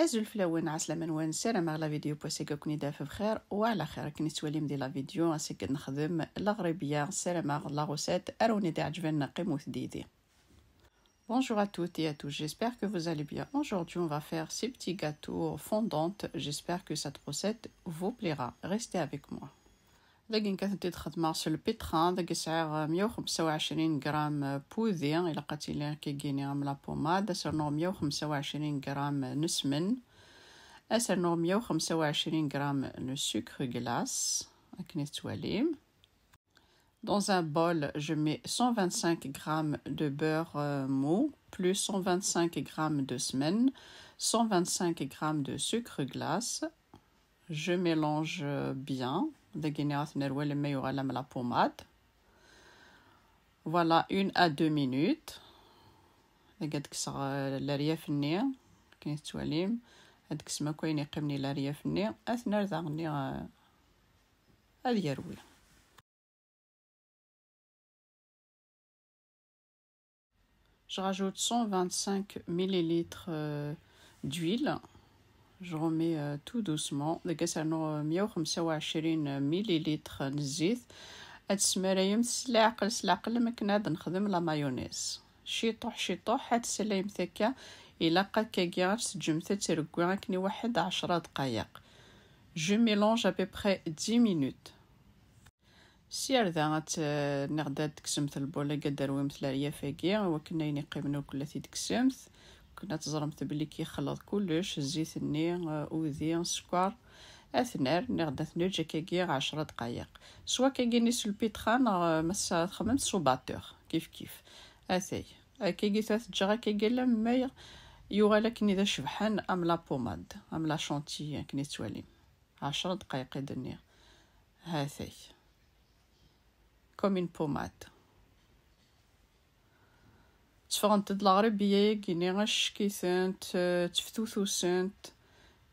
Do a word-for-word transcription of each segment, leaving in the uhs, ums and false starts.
Azul fell-awen, ɛeslama-nwen, ssarameɣ la vidéo n wass-agi ad ken-id-taf bxir wa ɛla xir. Akken i tettwalim di la vidéo, ass-agi ad nexdem la ɣribya, ssarameɣ la recette ara wen-id-iɛeǧben, qqimet yid-i. Bonjour à toutes et à tous, j'espère que vous allez bien. Aujourd'hui, on va faire ces petits gâteaux fondants. J'espère que cette recette vous plaira. Restez avec moi. Dagi nekk ad tent-id-xedmeɣ s lpitran. Dagi sɛiɣ meyya u xemsa u ɛecrin gram n wudi, ilaq ad tili akkagini am la pommade. Ad s-rnuɣ meyya u xemsa u ɛecrin gram n ssmen. Ad s-rnuɣ meyya u xemsa u ɛecrin gram n sucre glace, akken i tettwalim. Dans un bol, je mets cent vingt-cinq grammes de beurre, euh, mou, plus cent vingt-cinq grammes de smen, cent vingt-cinq grammes de sucre glace. Je mélange, euh, bien. Dagi ad t-nerwel ma yuɣal am la pommade. Voilà, une à deux minutes. Dagi ad kkseɣ, euh, leryaf-nni, akken i tettwalim. Ad kkseɣ akk ayen yeqqimen i leryaf-nni. Ad t-nerr daɣenni, euh, ad yerwi. Je rajoute cent vingt-cinq millilitres, euh, d'huile. Je remets, euh, tout doucement. Dagi ad s-rnuɣ, euh, meyya u xemsa u ɛecrin millilitres n zzit. Ad tesmarayem s leɛqel, s leɛqel, am akken ad nexdem la mayonnaise. Ciṭuḥ, ciṭuḥ, ad tesalayemt akka. Ilaq akkagi ad teǧǧemt ad tregwi akken i waḥed ɛecra dqayeq. Je mélange à peu près dix minutes. Sya ar da ad t-, nniɣ-d ad tekksemt lbul-agi, ad d-terwimt leryaf-agi, i wakken ayen iqqimen ur kent-id-tekksemt. Akken ad teẓremt belli yexleḍ kullec, zzit-nni, eh, udi, sskeṛ. Ad t-nerr, nniɣ-d ad t-neǧǧ akkagi ɛecra dqayeq. Swa akkagi-nni s lpitra, neɣ, eh, ma txedmemt s ubatteur, kif kif. Atay. Akkagi ad t-ǧǧeɣ akkagi alamma yuɣal akken d acebḥan am la pommade, am la chantilly, akken i tettwalim. Ɛecra dqayeq i d-nniɣ. Hatay. Comme une pommade. Tteffɣent-d leɣribiya-agi-nni, acek-itent, eh, tteftutusent.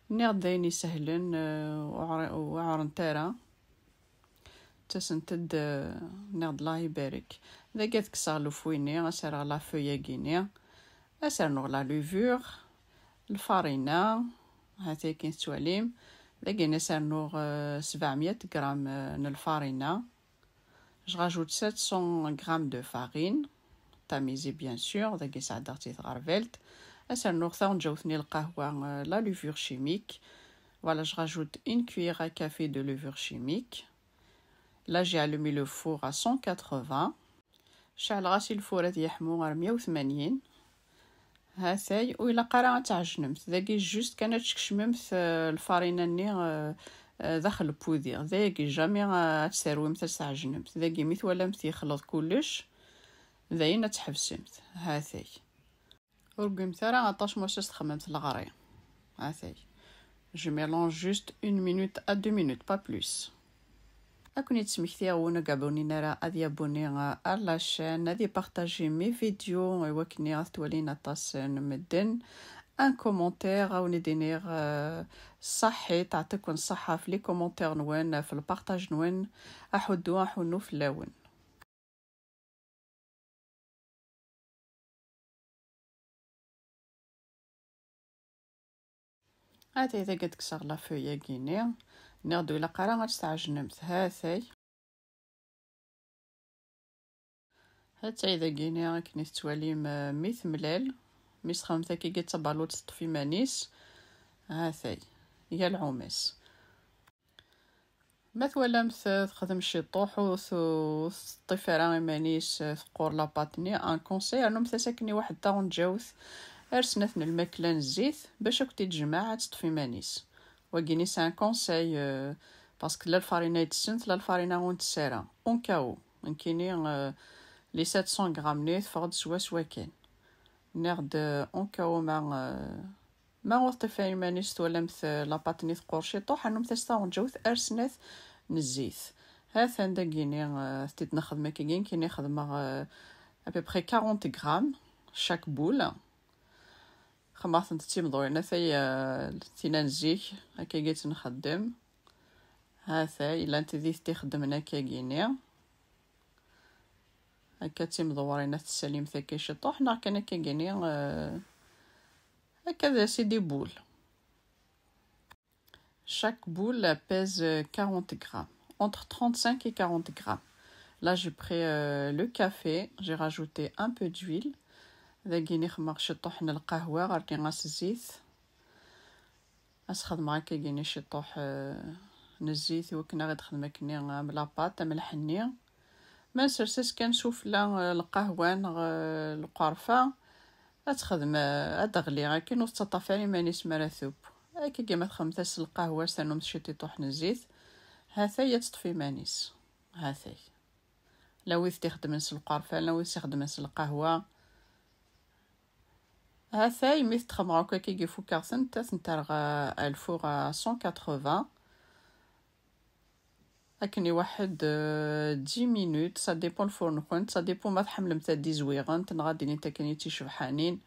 Nniɣ-d d ayen isehlen, eh, ur ɛri-, ur ɛerrent ara. Ttasent-d, eh, nniɣ-d Allah ibarek. Dagi ad kkseɣ lufwi-nni, ad s-rreɣ la feuille-agi-nni. Ad s-rnuɣ la levure, lfarina, hatay akken tettwalim. Dagi ad s-rnuɣ, eh, sebɛemya gram, eh, n lfarina. Je rajoute sept cents grammes de farine, tamisée bien sûr, dagi sɛeddaɣ-tt i tɣerbalt. Ad s-rnuɣ taɣenǧawt n lqahwa, euh, la levure chimique. Voilà, je rajoute une cuillère à café de levure chimique. Là, j'ai allumé le four à cent quatre-vingts. Ceɛleɣ-as i lfur ad yeḥmu ɣer meyya u tmanyin. Hatay, ur ilaq ara ad tɛejnemt. Dagi juste kan ad tkecmemt, euh, lfarina-nni, euh, euh, daxel n wudi. Dagi jamais, euh, ad tt-terwimt ad tɛejnemt. Dagi mi twalamt yexleḍ kullec, d ayen ad tḥebsemt. Hatay. Ur rgimt ara aṭas ma ur s-txemmemt leɣri. Hatay. Je mélange juste une minute à deux minutes, pas plus. Ad ken-id-smektiɣ win ur abonné ara ad yabonné ar la chaîne, ad ipartaji mes vidéos i wakken ad t-walin aṭas n medden. Un commentaire, ad wen-id-iniɣ, euh, ṣaḥḥit, teɛṭiken ṣṣaḥḥa ɣef les commentaires-nwen, ɣef lpartaj-nwen, aḥuddu aḥunnu fell-awen. Hatay dagi ad kkseɣ la feuille-agi-nni. Nniɣ-d ur ilaq ara ad tt-tɛejnemt. Hatay. Hatay dagi-nni akken i tettwalim, eh, mi temlal. Mi s-txedmemt akkagi d tabaluṭ teṭṭef iman-is. Hatay. Iga lɛum-is. Ma twalamt, eh, texdem ciṭuḥ ur t-, ur teṭṭif ara iman-is, eh, teqqur la pâte-nni, un conseil, rnumt-as akken i waḥed taɣenǧawt ar snat n lmakla n zzit bac ad kent-id-tejmeɛ ad teṭṭef iman-is. Wagi-nni c'est un conseil, euh, parce que tella lfarina yettessent, tella lfarina ur ntess ara. Au cas où, nekkini, euh, les sept cents grammes-nni teffeɣ-d swaswa kan. Nniɣ-d, euh, au cas où ma, euh, Ma ur teṭṭif ara iman-is twalamt, eh, la pâte-nni teqqur ciṭuḥ, rnumt-as taɣenǧawt ar snat n zzit. Ha-t-an dagini, eh, ad t-id-nexdem akkagi, nekkini xedmeɣ, eh, à peu près quarante grammes chaque boule. Xedmeɣ-tent d timḍurin, atay, eh, tina n zik, akkagi i tt-nxeddem. Hatay, llant di t-ixeddmen akkagini. Akka d timḍewrin, ad tessalimt akka ciṭuḥ, neɣ kan akkagini, eh, akka d, c'est des boules. Chaque boule pèse quarante grammes, entre trente-cinq et quarante grammes. Là, j'ai pris euh, le café, j'ai rajouté un peu d'huile. Dagini xedmeɣ ciṭuḥ n lqahwa, rniɣ-as zzit. As xedmeɣ akka gini ciṭuḥ euh, n zzit, iwakken ad ɣ-d-xedmeɣ akkenni am la pâte, am lḥenni. Ma nsers-as kan sufella euh, lqahwa neɣ euh, lqerfa, ad texdem, ad d-teɣli akken ur tettaṭṭaf ara iman-is mi ara teww. Akka ma txedmemt-as lqahwa s tannum ciṭuḥ n zzit, ha-t-ay ad teṭṭef iman-is. Ha-t-ay. La wid t-ixeddmen s lqerfa, la wid s-ixeddmen s lqahwa. Ha-t-ay, mi t-xedmeɣ akk akka, fukeɣ-tent, ad tent-rreɣ à, à le four à cent quatre-vingts. Akken iwaḥed euh, dix minutes, ça dépend lfur-nkent, ça dépend ma tḥemmlemt ad d-izwiɣent neɣ ad d-inint akken i d-ticebḥanin.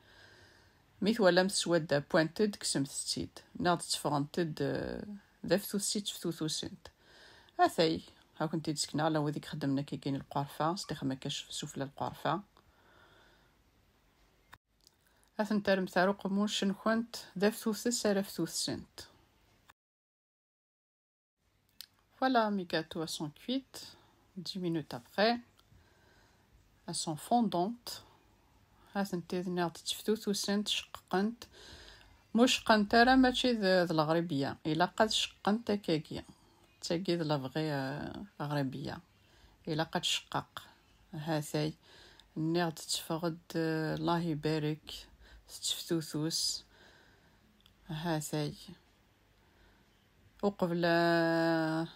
Mi twalamt swadda pwant-d, kksemt-tt-id, neɣ d-tteffɣent-d euh, d aftut si teftutusent. Atay, ad kent-id-sekneɣ la wid i ixeddmen akka gin lqerfa, s tixem akka sufella lqerfa. Ad tent-terremt ar uqemmuc-nkent d aftutes ar aftutesent. Voilà, mes gâteaux sont cuits. Dix minutes après, elles sont fondantes. Ha-tent-id nniɣ-d tteftutusent, ceqqqent. Mu ceqqent ara, mačči d, d lɣribya. Ilaq ad ceqqent akkagi. D tagi d lebɣi euh, aɣribya. Ilaq ad tceqqaq. Ha-t-ay. Nniɣ-d teffeɣ-d euh, Allah ibarek. Tetteftutus. Ha-t-ay. Uqbel euh,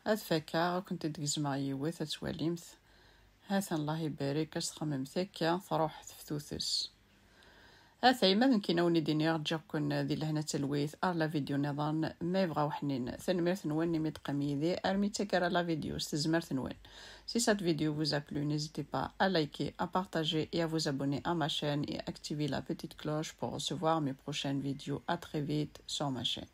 ad fakeɣ, ad kent-id-gezmeɣ yiwet, ad twalimt. Ha-t-an, Allah ibarek, ad txemmemt akka, truḥ teftutes. Atay, ma d nekkini ad wen-id-iniɣ, ǧǧiɣ-ken di lehna d talwit, ar la vidéo nniḍen, ma yebɣa uḥnin. Tanemmirt-nwen imi d-teqqim yid-i, armi d taggara la vidéo, s tezmert-nwen. Si cette vidéo vous a plu, n'hésitez pas à liker, à partager et à vous abonner à ma chaîne et activer la petite cloche pour recevoir mes prochaines vidéos. À très vite sur ma chaîne.